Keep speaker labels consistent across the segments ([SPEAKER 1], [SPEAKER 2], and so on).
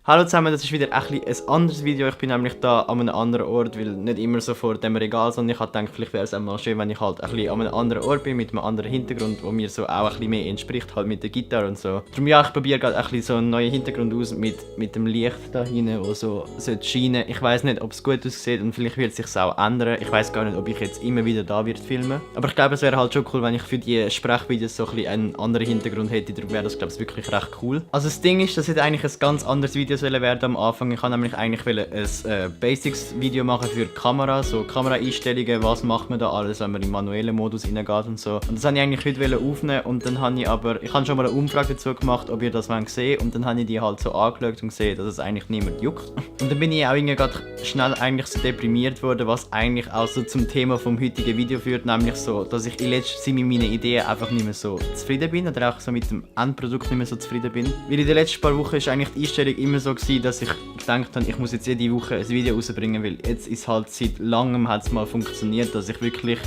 [SPEAKER 1] Hallo zusammen, das ist wieder ein anderes Video. Ich bin nämlich da an einem anderen Ort, weil nicht immer so vor dem Regal, sondern ich habe gedacht, vielleicht wäre es auch mal schön, wenn ich halt ein bisschen an einem anderen Ort bin, mit einem anderen Hintergrund, wo mir so auch ein bisschen mehr entspricht, halt mit der Gitarre und so. Darum ja, ich probiere gerade ein bisschen so einen neuen Hintergrund aus mit dem Licht da hinten, wo so scheinen. Ich weiß nicht, ob es gut aussieht und vielleicht wird es sich auch ändern. Ich weiß gar nicht, ob ich jetzt immer wieder da wird filmen. Aber ich glaube, es wäre halt schon cool, wenn ich für die Sprechvideos so ein bisschen einen anderen Hintergrund hätte. Darum wäre das, glaube ich, wirklich recht cool. Also das Ding ist, das hätte eigentlich ein ganz anderes Video werden am Anfang. Ich wollte nämlich eigentlich ein Basics-Video machen für die Kamera, so Kameraeinstellungen, was macht man da alles, wenn man im manuellen Modus reingeht und so. Und das wollte ich eigentlich heute aufnehmen und dann habe ich schon mal eine Umfrage dazu gemacht, ob ihr das sehen wollt und dann habe ich die halt so angeschaut und gesehen, dass es eigentlich niemand juckt. Und dann bin ich auch irgendwie gerade schnell eigentlich so deprimiert worden, was eigentlich auch so zum Thema vom heutigen Video führt, nämlich so, dass ich in letzter Zeit mit meinen Ideen einfach nicht mehr so zufrieden bin oder auch so mit dem Endprodukt nicht mehr so zufrieden bin. Weil in den letzten paar Wochen ist eigentlich die Einstellung immer so gewesen, dass ich gedacht habe, ich muss jetzt jede Woche ein Video rausbringen, weil jetzt ist halt seit langem hat's mal funktioniert, dass ich wirklich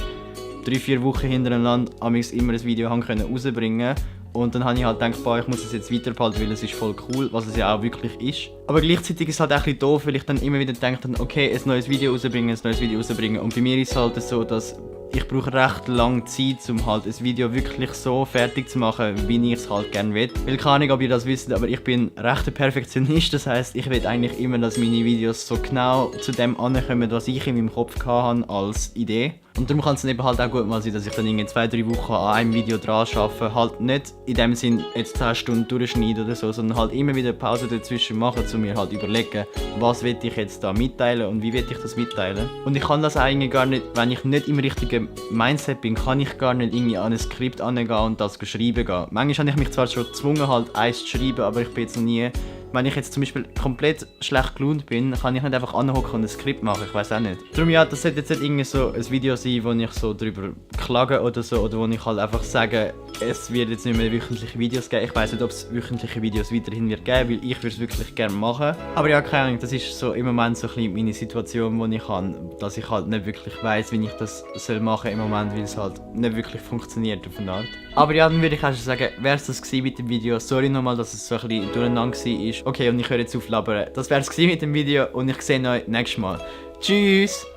[SPEAKER 1] 3-4 Wochen hintereinander immer ein Video rausbringen konnte. Und dann habe ich halt gedacht, boah, ich muss es jetzt weiterbehalten, weil es ist voll cool, was es ja auch wirklich ist. Aber gleichzeitig ist es halt auch ein bisschen doof, weil ich dann immer wieder gedacht habe, okay, ein neues Video rausbringen. Und bei mir ist es halt so, dass ich brauche recht lange Zeit, um halt ein Video wirklich so fertig zu machen, wie ich es halt gerne will. Weil keine Ahnung, ob ihr das wisst, aber ich bin rechter Perfektionist. Das heisst, ich will eigentlich immer, dass meine Videos so genau zu dem ankommen, was ich in meinem Kopf hatte als Idee. Und darum kann es dann eben halt auch gut mal sein, dass ich dann in 2-3 Wochen an einem Video dran arbeite. Halt nicht in dem Sinn jetzt 10 Stunden durchschneiden oder so, sondern halt immer wieder Pause dazwischen machen, um mir halt überlegen, was will ich jetzt da mitteilen und wie will ich das mitteilen. Und ich kann das eigentlich gar nicht, wenn ich nicht im richtigen Mindset bin, kann ich gar nicht irgendwie an ein Skript angehen und das schreiben gehen. Manchmal habe ich mich zwar schon gezwungen, halt eins zu schreiben, aber ich bin jetzt noch nie... Wenn ich jetzt zum Beispiel komplett schlecht gelaunt bin, kann ich nicht einfach anhocken und ein Skript machen, ich weiß auch nicht. Darum ja, das sollte jetzt nicht irgendwie so ein Video sein, wo ich so drüber klage oder so, oder wo ich halt einfach sage, es wird jetzt nicht mehr wöchentliche Videos geben. Ich weiß nicht, ob es wöchentliche Videos weiterhin wird geben, weil ich würde es wirklich gerne machen. Aber ja, keine Ahnung, das ist so im Moment so ein bisschen meine Situation, wo ich habe, dass ich halt nicht wirklich weiß, wie ich das soll machen im Moment, weil es halt nicht wirklich funktioniert auf eine Art. Aber ja, dann würde ich auch schon sagen, wäre es das gewesen mit dem Video. Sorry nochmal, dass es so ein bisschen durcheinander war. Okay, und ich höre jetzt auf labern. Das wäre es gewesen mit dem Video und ich sehe euch nächstes Mal. Tschüss!